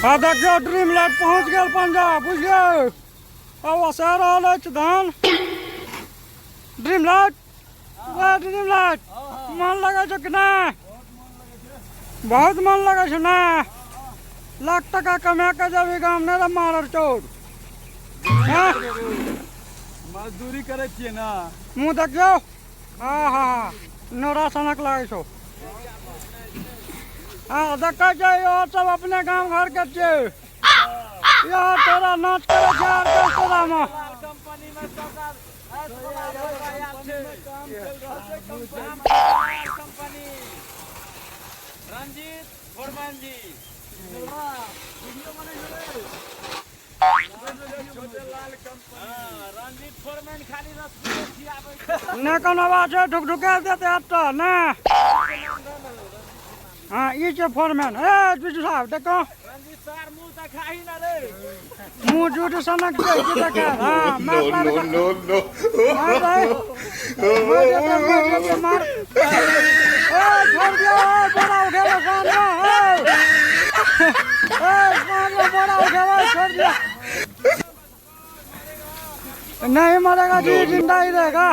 आ देखियौ, dream light पहुँच गेल पंजाब, बुझलियै? आब ओसा रहल अछि धान। ड्रीम लाइट, ड्रीम लाइट, मन लगै छौ कि नहि? बहुत मन लगै छौ ने? लाख टका कमा के जेबही गाम, नहि रे मारल चोर? मजदूरी करै छियै ने। मुँह देखियौ, हा हा, नोरा सनक लागै छौ। हँ, देखै छै, इहो सब अपने गाम घरके छियै। इहो तोरा नाच करै छै ऑर्केस्ट्रामे। रंजीत फोरमैन जी। रंजीत फोरमैन खाली रसगुल्ले खियाबै छै। नहि कोनो आवाज छै, ढुकढुका देतै एतऽ ने। हँ, ई छै फोरमैन। ए बिजू साहब, देखो। रंजीत सर, मुंह देखाही ना रे। मुँह जूठ सनक छै की देखा? हँ, मार मार। No, no, no. मार रे, मर जेतै, मर जेतै, मार। ए, छोड़ दियो। ए, बोरा उठेलो सामने। ए ए, सामने बोरा उठेलो, छोड़ दिया। नहीं मरेगा जी, जिंदा ही रहेगा।